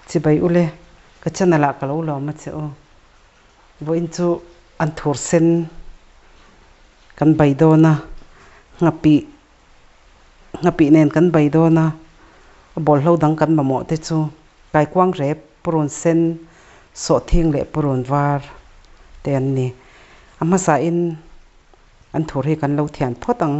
Chibai ule, ka channel ah ka lo lawm a che u. Vawiin chu an thur sen kan bai dawn a, nghapih nghapih nen kan bai dawn a, a bawlhlo dang kan mamawh te chu kaikuang rep, purun sen, sawhthing leh purun var te an ni. A hmasa in an thur hi kan lo thian phawt ang.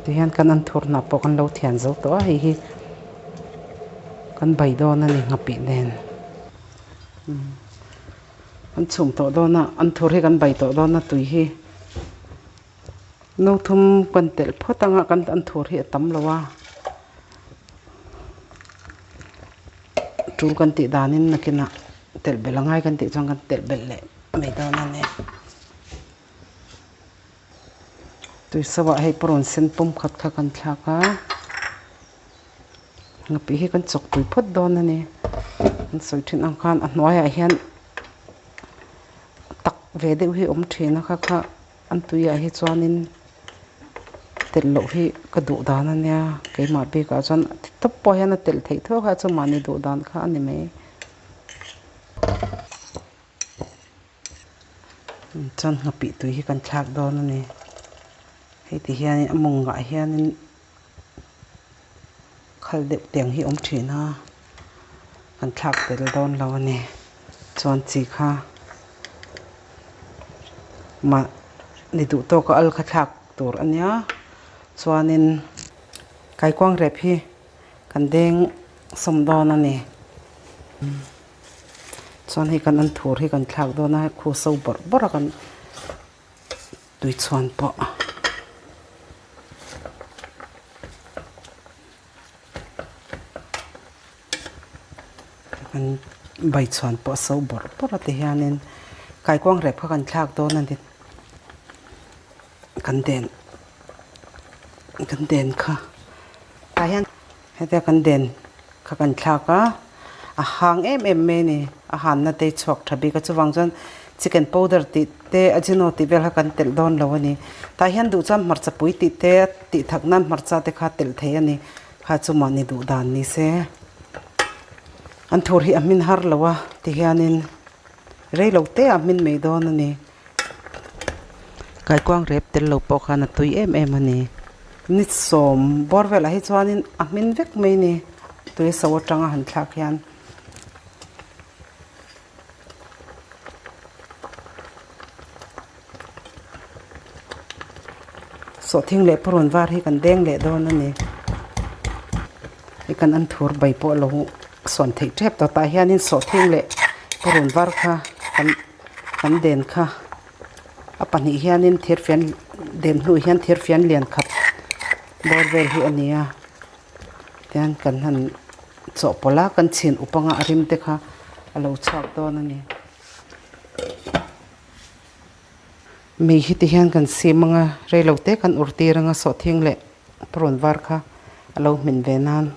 Tihian kan an thur hnah pawh kan lo thian zo tawh a, hei hi kan bai dawn a ni nghapih nen kan chhum tawh dawn a an thur hi kan bai tawh dawn a tui hi no thum kan telh phawt anga kan an thur hi a tam lo a. Tul kan tih danin nakinah telh belh a ngai kan tih chuan kan telh belh leh mai dawn a ni. Tuiso ah hei purun sen pum khat kha kan thlak a, nghapih hi kan chawk pui phawt dawn a ni. An sawi thin ang khan a hnuaiah hian tak ve deuh hi a awm thin a kha kha. An tuiah hi chuanin telh loh hi ka duh dan a nia, keimah bikah chuan ti tawp pawh hian a telh theih tho kha chu mahni duh dan kha a ni mai. Chuan nghapih tui hi kan thlak dawn a ni, hei ti hianin a mawngah hianin khal deuh tiang hi a awm thin a, kan thlak tel dawn lo a ni, chuan chi kha. Mah ni duh tawka al kha thlak tur a nia chuanin kaikuang rep hi kan deng sawm dawn a ni chuan hei kan an thur hi kan thlak dawn a khu so bawrh bawrh a kan tui chhuan pawh. Kan bai chhuan pawh a so bawrh bawrh a ti hianin kaikuang rep kha kan thlak dawn a ni kan den kan den kha tah hian hetia kan den kha kan thlak a a hang em em mai a ni a hanna te hi chhuak tha bik a chuvang chuan chicken powder tih te ajino tih vel kha kan telh dawn lo a ni tah hian duh chuan hmarcha pui tih te tih thak nan hmarcha te kha telh thei a ni. Kha chu mahni duh dan ni se. An thur hi a hmin har lo a tihianin rei lo te a hmin mai dawn a ni. Kaikuang rep tel lo pawh khan a tui em em a ni. Ni sawm bawr velah hi chuanin a hmin vek mai ni tui so atanga han thlak hian. Sawhthing leh purun var hi kan deng leh dawn a ni. Hei kan an thur bai pawh lo sawn theih tep tawh tah hianin sawhthing leh purun var kha kan kan den kha a pahnih hianin thirfian den hnu hian thirfian lian khat bawr vel hi a ni a tian kan han chawhpawlh a kan chhin up anga a rim te kha a lo chhuak dawn a ni. Mei hi ti hian kan sim anga rei lo te kan ur tir anga sawhthing leh purun var kha a lo hmin ve nan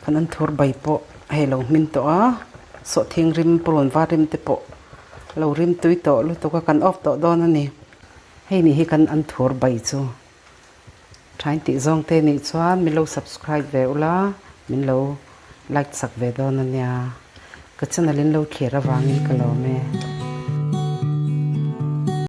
kan an thur bai pawh hei lo hmin tawh a sawhthing rim purun var rim te pawh a lo rim tui tawh lutuk a kan off tawh dawn a ni hei ni hi kan an thur bai chu thain tih zawng te nih chuan min lo subscribe ve ula min lo like chak ve dawn a nia ka channel in lo thlir avangin ka lawm e.